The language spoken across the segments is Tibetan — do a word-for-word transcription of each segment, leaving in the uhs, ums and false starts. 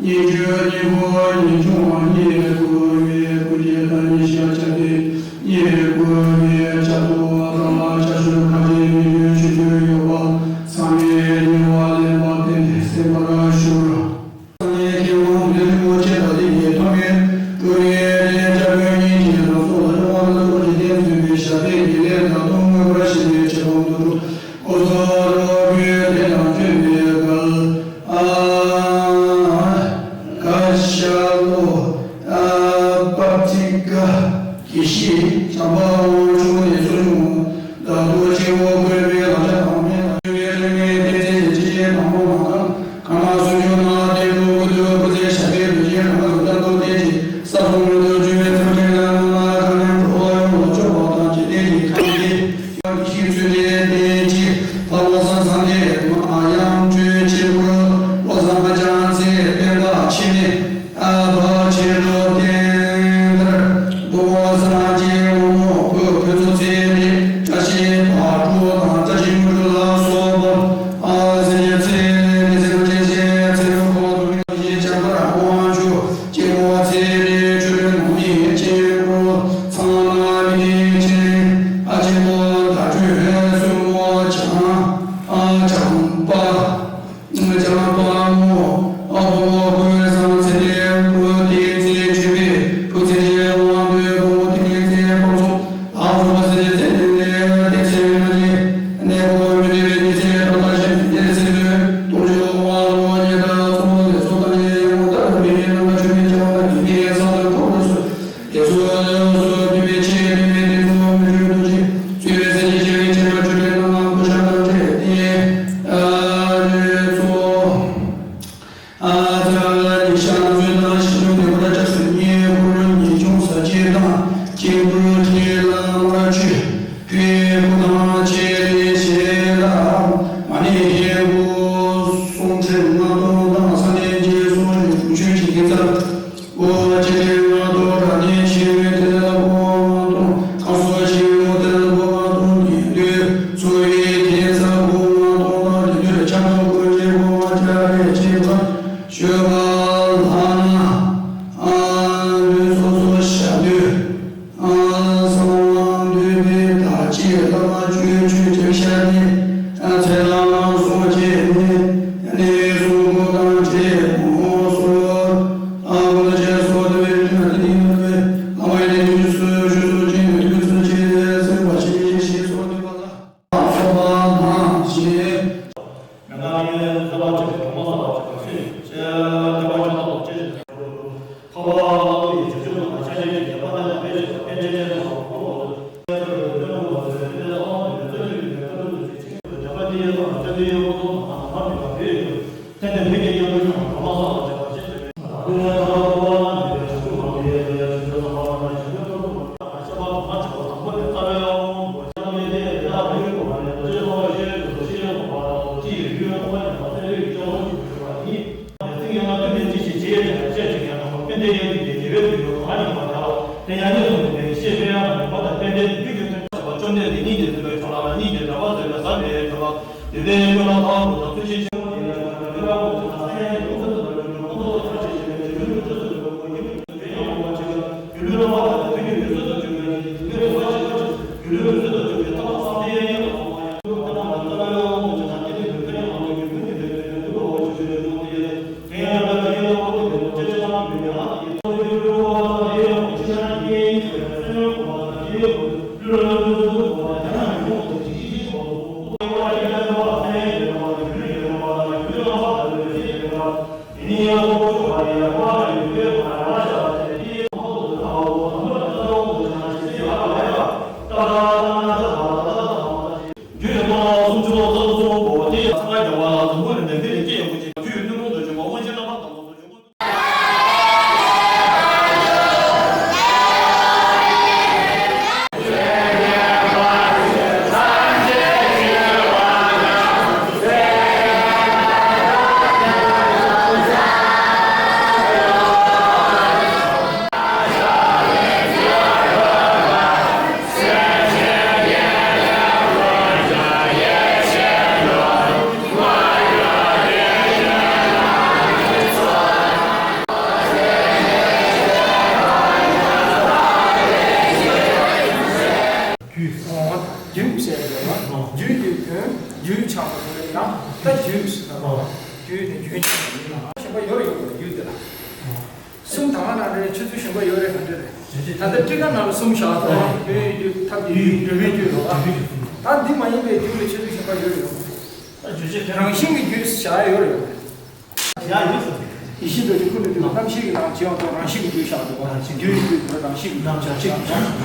སྙན་བརྒྱུད་སྙན་པོ་སྙན་ཆུང་སྙན་དགུ་བའི་སྐུ་རྒྱན་དང་ཉི་ཤར་ཆ་ཏེ་སྙན་དགུ་བའི་ཆ་ཏོ་དང་ཆ་ཤོད་ཁ་ཆེ་སྙན་བརྒྱུད་ཆུང་བརྒྱུད་ཡོད་པ་ཚང་མས་ཉེ་བར་ལེན་པ་དེ་ནས་གསན་པར་ཞུ། སངས་རྒྱས་ཀྱི་དབང་པོ་རིན་པོ་ཆེ་དང་དེ་ཡི་ཐུགས་ཀྱི་སྤྲུལ་པའི་སྐྱབས་མགོན་ཉིད་ཀྱི་རང་སྲོག་ལ་རིང་བ་ལ་ཐུགས་རྗེ་བརྟན་མཛད་པའི་ཞབས་པད་ཀྱི་ལས་དང་སྟོང་མངོན་པར་ཤེས་པའི་ཆེད་དུ་འདུག་སྐུ་གཟུགས་རོ་བརྒྱུད་དེ་དང་བསྟུན་པའི་སྐུ། ཨ། ཀ་ཤ་ལོ། ཨ། པ་ཏི་ཀ། དགེ་བཤེས་བྱམས་པ་དབང་ཕྱུག་ནས་གསོ་སྦྱོང་བདག་ཏུ་སྤྱི་བོ་བཀོད་པའི་བླང་བྱ་དང་མེད་ལ་བརྗོད་པའི་རིང་མིན་ཏེ་ཚེ་ཅི་ཞིག་དང་པོ་མ་གང་གང་ལ་སུ་བྱུང་ན་དེ་འགྲོ་ཀུན་ཏུ་སྐུ་ཚེ་ཞབས་པད་དུས་ཀྱི་རང་གཟུགས་ལྟར་དུ་བསྟན་ཅིང་ས་གསུམ་དུ་བྱོན་པའི་ཚུལ་ཁྲིམས་ལ་མ་གང་ནས་འགྲོ་བ་ཡོངས་ལ་སྤྱོད་པ་དང་འཇིག་རྟེན་གྱི་ཁམས་ཀྱི། ཡང་ཤིང་ཚུལ་ལས་བརྟེན་ཅིང་འཕགས་པ་སངས་རྒྱས་མ་ཡང་སྤྲུལ་ཆེན་པོ་བློ་བཟང་བ་ཅན་ཚེ་དཔལ་ལ་ཕྱིན་ནས་ཨ་བ་ཆེན་པོ་བསྟན་དར་དགོངས་པ་སངས་རྒྱས་དབང་མོ་བོད་ཕུན་ཚོགས་ཚེ་རིང་བཀྲ་ཤིས་ཕག་གྲུ་དང་བཀྲ་ཤིས་དངོས་གྲུབ་ལ་སོགས་པ་ཨ་ཟེར་ཚེ་རིང་ཚེ་རིང་ཚེ་རིང་ཚེ་རིང་ཁོང་དུ་མི་ཞེས་བྱ་བར་དབང་ཕྱུག་སྐྱེ་བོ་ཚེ་རིང་ཆོས་ནོར་ཉེར་གཅིག་པོ་ཚང་ན་མི་ཆེན་ཨ་ཆེན་པོ་ཟླ་སྤྲུལ་སྲུ་མོ་བྱང་ཨ་བྱང་པ་བྱང་པ་མོ་ཨ་བུ་མོ་ཀུན་བཟང་ཚེ་རིང་བུ་ཏིང་འཛིན་ཆོས་པའི་བུ་ཚེ་རིང་དབང་པོའི་བུ་མོ་ཏིང་འཛིན་དཔལ་མཚོ། ཨ་ཧོ་ཟེར་ཚེ་ནི་ཏེ་ཚེ་མ་ནི་གནས་པོ་མི་འདྲ་བའི་ནི་ཚེ་ཏོ་ཏ་ཞེས་ནི་ཏེ་ཚེ་ཏོ་ཏོ་ཞེས་ཨོ་ཨ་ལོ་ཉེ་ཏ་ཚོ་ལེ་ཚོ་ཏ་ཉེ་ཡ་མོ་ཏ་ཏ་མི་ཉེ་ན་མ་ཆུ་མི་ཆ་བ་ཏ་ཉེ་ཡ་ས་ཏ་ཁོ་ལ་སོ་ཡ་སོ་ཡ་སོ་ཏི་མི་ཆེ་ཏི་མི་ཏི་ཚོ་མི་ཆུ་ཏོ་ཆེ་ཚུ་མི་ཚེ་ཉེ་ཆེ་མི་ཆེ་མ་ཆུ་ཏེ་ན་མ་ཁོ་ཤ་ཏ་ཏེ་ཏེ་ཨ་ལེ་ཚོ། ཨ་ཙ་ལ་ནི་ཤ་ན་ཚོད་དང་ཤི་ཆུང་དེ་བར་ཅག་སུ་ཉེ་འཁོར་ཉེ་ཆུང་ས་ཆེ་དང་སྐྱེ་འགྲོ་ཁྲེ་ལ་མར་ཆུ་ཕེ་ཁུ་དང་ཆེ་ལེ་ཤེ་ལ་མ་ནེ་ཧེ་བོ་སུང་ཁྲེ་ང་དོ་དང་ས་ནེ་ཇེ་སུ་ནེ་ཁུ་ཆུ་ཆི་གེ་ཙ། ཨོ་ཅི་ཏེ་ང་དོ་ར་ནེ་ཆེ་བེ་ཏེ་ལ་བོ་ང་དོ་ཁ་སོ་ཆེ་བོ་ཏེ་ལ་བོ་ང་དོ་ཉེ་དུ་ཚོ་ཡི་ཏེ་ས་བོ་ང་དོ་ན་ཉེ་དུ་ཆ་མོ་ཀོ་ཅེ་བོ་ང་ཅ་རེ་ཆེ་ཙ། ཤོ་བ་ལྷ་ན་ཨ་ལུས་སོ་སོ་ཤ་དུས་ཨ་སང་དུས་པའི་ད་ཅི་ལ་མ་ཆོས་ཆོས་ཅེ་ཤ་ནི་ཨ་ཚེ་ལ་མ་སོང་ཅེ་ནི་ནི་སོང་གོ་དང་ཅེ་མོ་སོ་ཨ། རྒྱུད། རྒྱུད་ཟེར་ཡོད་ན་རྒྱུད་ཀྱི་དོན་རྒྱུད་ཆགས་པ་དེ་ལ་ཡང་ད་རྒྱུད་ཟེར་ན། རྒྱུད་ནི་རྒྱུན་ཆགས་པ་ཡིན་ན་ཞེས་པ་ཡོད་རེད། རྒྱུད་དེ་ལ་གསུམ། ད་ག་ནང་རེད། ཆོས་ཚུལ་གཞན་པ་ཡོད་རེད། ག་འདྲ་རེད། ད་ལྟ་ཊཱི་ཀ་ནང་ལ་གསུམ་བཞག་འདུག་དཔེའི་རྒྱུད། ཐབས་ཀྱི་རྒྱུད། སྒྲུབ་པའི་རྒྱུད་ལ། ད་འདི་མ་ཡིན་པའི་རྒྱུད་ལ་ཆོས་ཚུལ་གཞན་པ་ཡོད་རེད། རང་བཞིན་གྱི་རྒྱུད་བཞག་ཡོད་རེད། ཡ་ཡིན་ཟེར། ཡེ་ཤེས་རྡོ་རྗེ་ཀུན་ལས་བཏུས་པའི་རྣམ་ཤེས་ཀྱི་ནང་བྱེད་པ་དང་། རང་བཞིན་གྱི་རྒྱུད་བཞག་འདུག་པ། རྒྱུད་ཀྱི་རྒྱུད་དེ་རང་བཞིན་གྱི་རྒྱུད་བཞག་འདུག་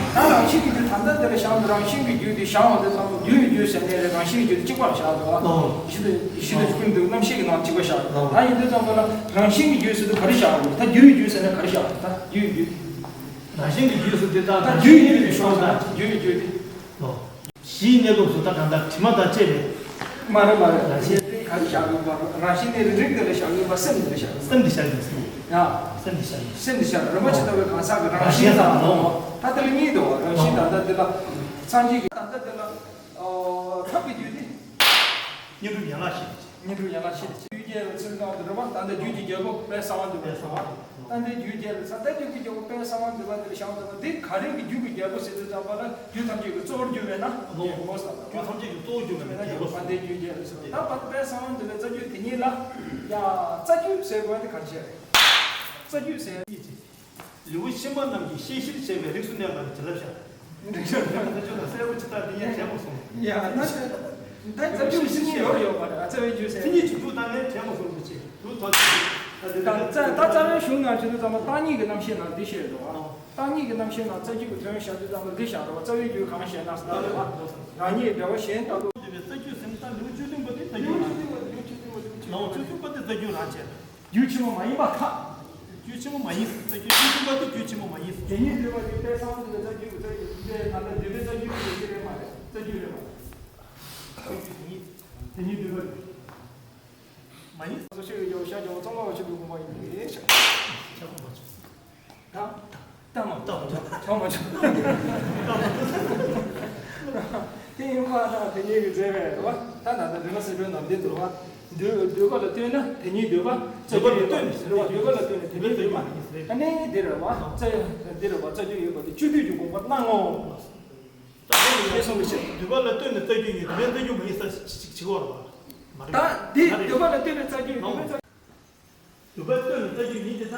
ད་རང་བཞིན་གྱི་རྒྱུད་ད་ལྟ་དེ་ལ་བཞག་འདུག་རང་བཞིན་གྱི་རྒྱུད་དེ་བཞག་འོང་དུས་ཙམ་པ་རྒྱུད་ཀྱི་རྒྱུད་ཟེར་ནས་རེད། རང་བཞིན་གྱི་རྒྱུད་དེ་གཅིག་པ་བཞག་འདུག་པ། ཡེ་ཤེས་རྡོ་ཡེ་ཤེས་རྡོ་རྗེ་ཀུན་ལས་བཏུས་པའི་རྣམ་ཤེས་ཀྱི་ནང་གཅིག་པ་བཞག་འདུག་ད་ཡིན་དུས་ཙམ་པ་ལ་རང་བཞིན་གྱི་རྒྱུད་ཟེར་དུས་ག་རེ་བཞག་འདུག་ད་རྒྱུད་ཀྱི་རྒྱུད་ཟེར་ན་ག་རེ་བཞག་འདུག་ད་རྒྱུད་ཀྱི་རྒྱུད། རང་བཞིན་གྱི་རྒྱུད་ཟེར་དུས་ད་ད་རྒྱུད་ཀྱི་རྒྱུད་དེ་ཤོར། ད་རྒྱུད་ཀྱི་རྒྱུད་དེ། གཞིའི་གནས་སྐབས་སུ་ད་གང་ལྟར་དྲི་མ་དང་བཅས་པའི། མ་རེད་མ་རེད། རང་བཞིན་ག་རེ་བཞག་ཡོད་པ། རང་བཞིན་ནི་རིགས་རིགས་འདི་ལ་བཞག་ཡོད་པ། སེམས་འདི་ལ་བཞག་ཡོད་པ། སེམས་འདི་བཞག་ཡོད་པ། ཡ། སེམས་འདི་བཞག་ཡོད་པ། སེམས་འདི་བཞག་རིན་པོ་ཆེ་ལྟ་བུའི་གང་ཟག་གི་རང་བཞིན་ཙམ་མ་གཏོགས། ད་དེ་ལ་གཉིས་འདུག་པ། རང་བཞིན་ད་ལྟ་འདི་ལ། སངས་རྒྱས་ཀྱི་ད་ལྟ་འདི་ལ། ཨོ། ཐབས་ཀྱི་རྒྱུད་དེ། བསྙེན་སྒྲུབ་ཡན་ལག་བཞི། བསྙེན་སྒྲུབ་ཡན་ལག་བཞི་དེ། རྒྱུད་རྒྱལ་བའི་ཚུལ་དང་དུ་རེད་པ། ད་ལྟ་རྒྱུད་ཀྱི་རྒྱལ་པོ་དཔལ་གསང་བ་འདུས་པའི་གསང་བ། ད་ལྟའི་རྒྱུད་རྒྱལ་བའི་ས། ད་རྒྱུད་ཀྱི་རྒྱལ་པོ་དཔལ་གསང་བ་འདུས་པ་འདིར་བཞག་འདུག་པ། འདི་ག་རེ་གི་རྒྱུད་ཀྱི་རྒྱལ་པོ་ཟེར་དུས་ཙམ་པ་ལ་རྒྱུད་ཐམས་ཅད་ཀྱི་གཙོ་བོར་གྱུར་པས་ན། རྒྱལ་པོ་ཟེར་བ། རྒྱུད་ཐམས་ཅད་ཀྱི་གཙོ་བོར་གྱུར་པས་ན་རྒྱལ་པོ་ཟེར་བ། ད་ལྟའི་རྒྱུད་རྒྱལ་བའི་ས། ད་བར་དུ་དཔལ་གསང་བ་འདུས་པའི་རྩ་རྒྱུད་དེ་ཉིད་ལ་ཡ་རྩ་རྒྱུད་ཟེར་དགོས་ཡ་དེ་ག་རེ་བྱས་རེད། རྩ་རྒྱུད་ཟེར་ཡ་དེ། ལེའུ་ཕྱི་མ་རྣམས་ཀྱི་བཤད་གཞིར་བྱས་པའི་རིགས་སུ་གནས་པ་ལ་བྱིན་རླབས་ཤར། རིགས་སུ་གནས་པ་ལ་ཆོས་དང་གསལ་པོ་ཅི་ལྟར་དེ་ཉིད་དྲན་མ་སོང་། ཡ་ན་ད་རྩ་རྒྱུད་ཕྱི་ཉིན་ཡོད་ཡོད་པ་རེད། རྩ་བའི་རྒྱུད་ཟེར། ཕྱི་ཉིན་བྱུང་འདུག་ད་ནས་དྲན་མ་སོང་གི་ཅི་འདུག་ད་ད་རྩ་བའི་གཞུང་ནང་བྱེད་དུས་ཙམ་པ་བརྟག་གཉིས་ཀྱི་རྣམ་བཤད་ནང་འདི་བཤད་འདུག་ཨ། བརྟག་གཉིས་ཀྱི་རྣམ་བཤད་ནང་རྩ་རྒྱུད་ཀྱི་དོན་བཤད་དུས་ཙམ་པ་འདི་བཞག་འདུག་རྩ་བའི་རྒྱུད་གང་བཤད་ན་ཟེར་ད་རེད་བ། རང་ཉིད་འགྲེལ་པ་གཞན་ལྟ་བུ། རྩ་རྒྱུད་ཟེར་ན་ད་ལེའུ་བཅུ་བདུན་པ་དེ་རྩ་རྒྱུད་རང་བྱས། ལེའུ་བཅུ་བདུན་པ་དེ་རྩ་རྒྱུད་རང་བྱས། རྒྱུད་ཆེན་མོ་མ་ཡིན་པ་ཁ། རྒྱུད་ཆེན་མོ་མ་ཡིན། རྩ་རྒྱུད་བཅུ་བདུན་པ་དེ་རྒྱུད་ཆེན་མོ་མ་ཡིན། དེ་ཉིད་འདུས་པ་དེ་དཔལ་གསང་བ་འདུས་པའི་རྩ་རྒྱུད་ཀྱི་རྩ་རྒྱུད་དེ་ད་ལྟ་འདུས་པའི་རྩ་རྒྱུད་ཀྱི་རེད་མ་རེད། རྩ་རྒྱུད་རེད་མ་རེད། རྒྱུད་དེ་ཉིད་དེ་ཉིད་འདུས་པ་མ་ཡིན། སོ་ཤེས་ཀྱི་རྒྱལ་པོ་ཤཱཀྱ་ཐུབ་པ་གཙང་མ་བ་ཆེན་པོའི་དགོངས་པ་ཡིན་པས་ཤ། ཁྱབ་པ་མ་བྱུང་། ད། ད་མ་ད་མ་ཆོག་ཆོག་མ་ཆོག་དེ་ཡིན་པ་དང་དེ་ཉིད་ཀྱི་མཛད་པའི་རེད་བ། ད་ད་ལྟ་འདུས་མ་བྱས་པའི་ནང་དེ་འདུལ་བ། འདུལ་འདུལ་བ་ལ་ལྟོས་ན་དེ་ཉིད་འདུལ་བ། རྩ་རྒྱུད་ཡོད་པ་རེད་བ། འདུལ་བ་ལ་ལྟོས་ན་དེ་ཉིད་འདུལ་བ། ཨ་ནི་འདི་རེད་བ། རྩ་འདི་རེད་བ། རྩ་རྒྱུད་ཡོད་པ་དེ་བཅུ་བདུན་གྱི་དགོངས་པ་གནང་ངོ་། ད་དེ་ནི་ངས་གསུངས་པའི་ཕྱིར། འདུལ་བ་ལ་ལྟོས་ནས་རྩ་རྒྱུད་ཡིན། འདུལ་བའི་རྩ་རྒྱུད་མ་ཡིན་ས་ཅིག་ཅིག་བྱེད་དགོས་རེད་བ། མ་རེད། ད་འདི་མ་རེད། འདུལ་བ་ལ་ལྟོས་པའི་རྩ་རྒྱུད། འདུལ་བའི་རྩ། འདུལ་བ་ལྟོས་ནས་རྩ་རྒྱུད་ཡིན་ཏེ་ད།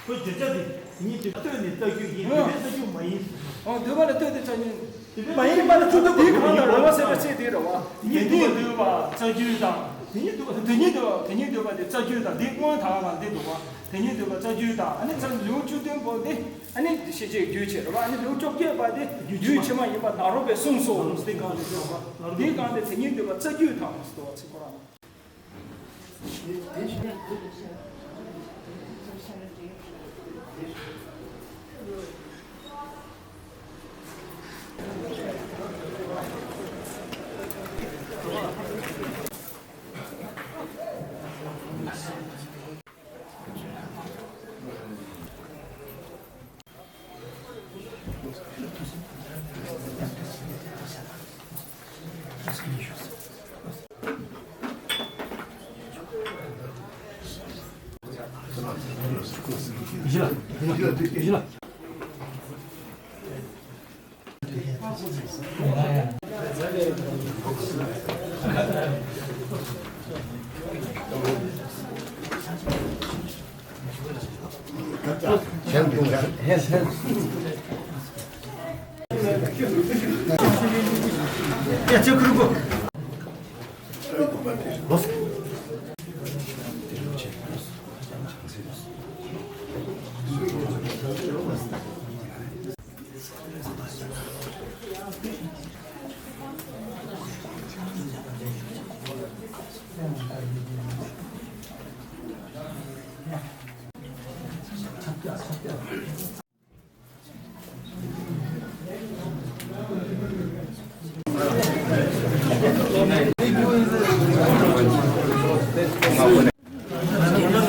ཁོའི་བརྗོད་བྱ་དེ་དེ་ཉིད་འདུལ་བ་ལྟོས་ནས་རྩ་རྒྱུད་ཡིན། འདུལ་བའི་རྩ་རྒྱུད་མ་ཡིན། འོ་འདུལ་བ་ལ་ལྟོས་ཏེ་རྩ་རྒྱུད་མ་ཡིན་པ་ལ་བཅུ་གཏུབ་དེའི་གང་ལ་རོལ་བ་ཟེར་བ་ཚིག་དེ་རེད་བ། དེ་ཉིད་འདུལ་བ་རྩ་རྒྱུད་དང་། དེ་ཉིད་འདུལ་བ་དེ་ཉིད་འདུལ་བ་དེ་ཉིད་འདུལ་བ་དེ་རྩ་རྒྱུད་དང་། འདི་སྔོན་དང་ལ་འདི་འདུལ་བ་དེ་ཉིད་འདུལ་བ་རྩ་རྒྱུད་དང་། ཨ་ནི་རྩ་ལེའུ་བཅུ་བདུན་པོ་དེ་ཨ་ནི་ཤེས་བྱའི་རྒྱུད་བྱེད་རེད་བ། ཨ་ནི་ལེའུ་བཅོ་བརྒྱད་པ་དེ་རྒྱུད་ཕྱི་མ་ཡིན་པ་ནཱ་རོ་པས་གསུངས་སོ། དེ་གང་ལ་འདུལ་བ་དེ་གང་དེ་དེ་ཉིད་འདུལ་བ་རྩ་རྒྱུད་དང་ཟེར་བ་ཚིག་ཁོ་རང་།